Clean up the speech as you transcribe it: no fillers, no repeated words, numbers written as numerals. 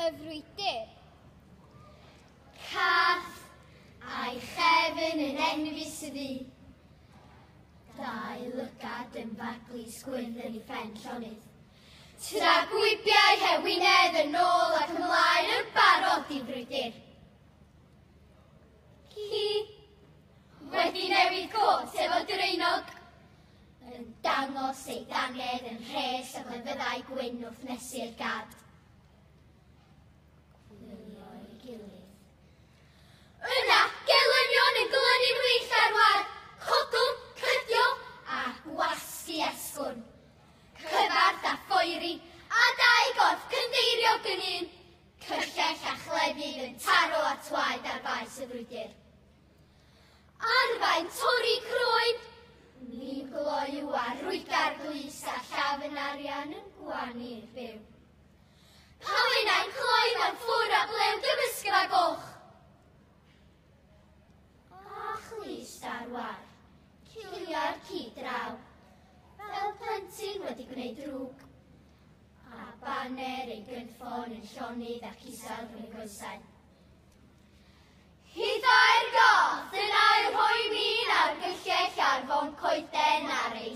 Y frwydr. Cath a'i chefn yn enfys ddu. Dau lygad yn faglu sgwyrdd yn ei phen llonydd. Tra gwibiau hewinedd yn ôl ac ymlaen yn barod i frwydr. Ci wedi newid cot efo draenog yn dangos ei dannedd yn rhes o glefyddau gwyn wrth nesu'r gad. Gwylio'i gilydd. Yna, gelynion yn glynu'n wyllt ar war, codwm, cydio a gwasgu asgwrn. Cyfarth a phoeri, a dau gorff cynddeiriog yn un, cyllell a chlefydd yn taro at waed ar faes y frwydr. Arfau'n torri croen, ni'n gloyw a rwyga'r glust a llafn arian yn gwanu'r byw. Palinau'n cloi mewn ffwr a blew gymysgfa goch. A chlust ar war, cilio'r ci draw, fel plentyn wedi gwneud drwg. A baner ei gynffon yn llonydd ac isel rhwng ei goesau. Hithau'r goth yn ail rhoi min ar gyllell ar fon coeden ar ei